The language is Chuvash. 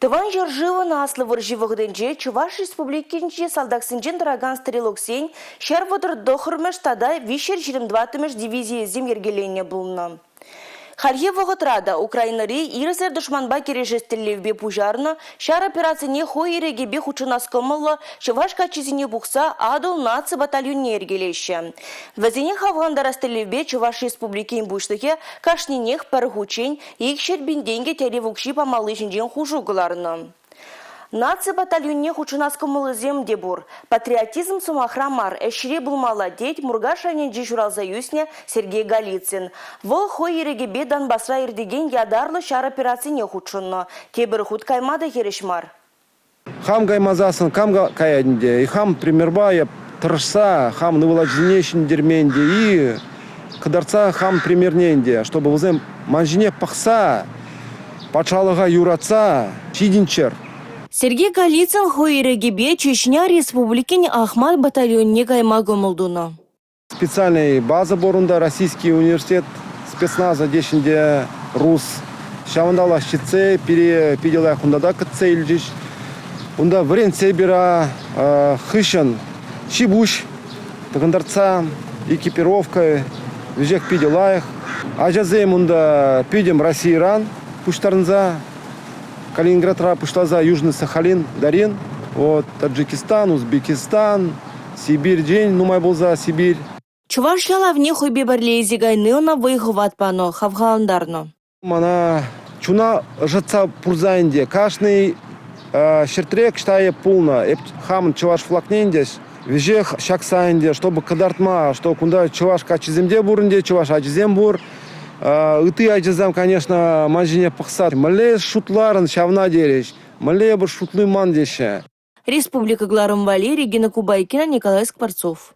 Тӑван ҫӗршывӑн Аслӑ вӑрҫи вӑхӑтӗнче Чӑваш Республикинчи салтаксенчен тӑракан стрелоксен 139-мӗш тата 324-мӗш дивизийӗсем йӗркеленнӗ пулнӑ. Хальхи вӑхӑтра та Украинӑри ирсӗр тӑшманпа кӗрешес тӗллевпе пуҫарнӑ ҫар операцине хӑй ирӗкӗпе хутшӑнас кӑмӑллӑ чӑваш каччисене пухса Атӑл наци батальонне йӗркелеҫҫӗ. Вӗсене хавхалантарас тӗллевпе Чӑваш Республикин Пуҫлӑхӗ кашнинех пӗр хутчен 200 пин тенкӗ тӗрев укҫи памалли ҫинчен хушу кӑларнӑ. Наци батальонне хутшӑнас кӑмӑллисем те пур. Патриотизм сӑмахра мар, ӗҫре пулмалла, тет Муркаш районӗнче ҫуралса ӳснӗ Сергей Голицын. Вӑл хӑй ирӗкӗпе Донбасра иртекен ятарлӑ ҫар операцине хутшӑннӑ. Тепӗр хут кайма та хирӗҫ мар. Хам каймасассӑн кам каять ӗнтӗ? И хам примерпа эп тӑрӑшса хам ывӑл ачисене ҫӗнтерме ӗнтӗ и кӑтартса хам примерне ӗнтӗ, чтобы вӗсем ман ҫине пӑхса патшалӑха юратса ҫитӗнччӗр. Сергей Голицын хӑй ирӗкӗпе Чечня Республикин Ахмат батальонне кайма кӑмӑл тунӑ. Специальный база пур унта, Российский университет спецназа теҫҫӗ рус. Ҫавӑнталла ҫитсе пире питӗ лайӑх унта та кӗтсе илчӗҫ. Унта вӗрентсе пира хыҫҫӑн ҫи-пуҫ тӑхӑнтартса, экипировка веҫех питӗ лайӑх. Ачасем унта пӗтӗм Российӑран пуҫтарӑнса Калининградра пуҫласа Южный Сахалин, Дарин, вот, Таджикистан, Узбекистан, Сибирьтен нумай пулса Сибирь. Чӑваш ялавне хӑйпе пӗрле илсе кайни ӑна вӑй-хӑват панӑ, хавхалантарнӑ. Мана чуна ӑшӑтса пурса ӗнтӗ. Кашни ҫӗртре кӑҫта эп пулнӑ. Эп хамӑн чӑваш флагне ӗнтӗ веҫех ҫакса ӗнтӗ, чтобы кӑтартма, что кунта чӑваш каччисем те пур ӗнтӗ, чӑваш ачисем пур. Ытти ачасем, конечно, ман ҫине пӑхса мӗнле шутларӑн ҫавна терӗҫ, мӗнле эпӗ шутлиман теҫҫӗ. Республика кӑларӑм валли Регина Кубайкина, Николай Скворцов.